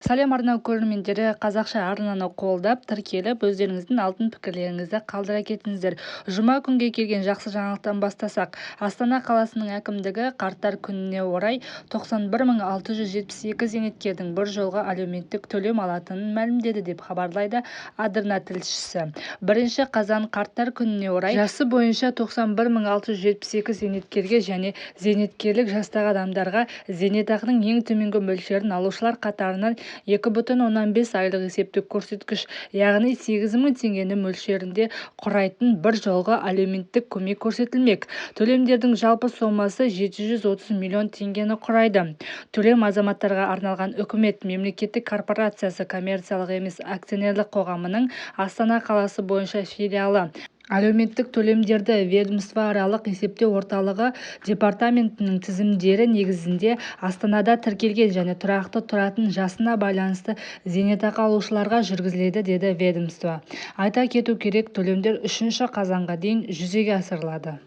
Сәлем, арна көрермендері! Қазақша арнаны қолдап, тіркеліп, өздеріңіздің алтын пікірлеріңізді қалдыра кетіңіздер. Жұма күнге келген жақсы жаңалықтан бастасақ, Астана қаласының әкімдігі Қарттар күніне орай 91 672 зейнеткердің бір жолғы әлеуметтік төлем алатынын мәлімдеді деп хабарлайды Адырна тілшісі. Бірінші қазан Қарттар күніне орай жасы бойынша 91 672 зейнеткерге және зейнеткерлік жастағы адамдарға зейнетақының ең төменгі мөлшерін алушылар қатарынан 2,5 айлық есептік көрсеткіш, яғни 8 мың теңгені мөлшерінде құрайтын бір жолғы әлеуметтік көмек көрсетілмек. Төлемдердің жалпы сомасы 730 миллион теңгені құрайды. Төлем азаматтарға арналған Үкімет мемлекеттік корпорациясы коммерциялық емес акционерлік қоғамының Астана қаласы бойынша филиалы әлеуметтік төлемдерді ведомствоаралық есептеу орталығы департаментінің тізімдері негізінде Астанада тіркелген және тұрақты тұратын жасына байланысты зейнетақы алушыларға жүргізіледі деді ведомство. Айта кету керек, төлемдер үшінші қазанға дейін жүзеге асырылады.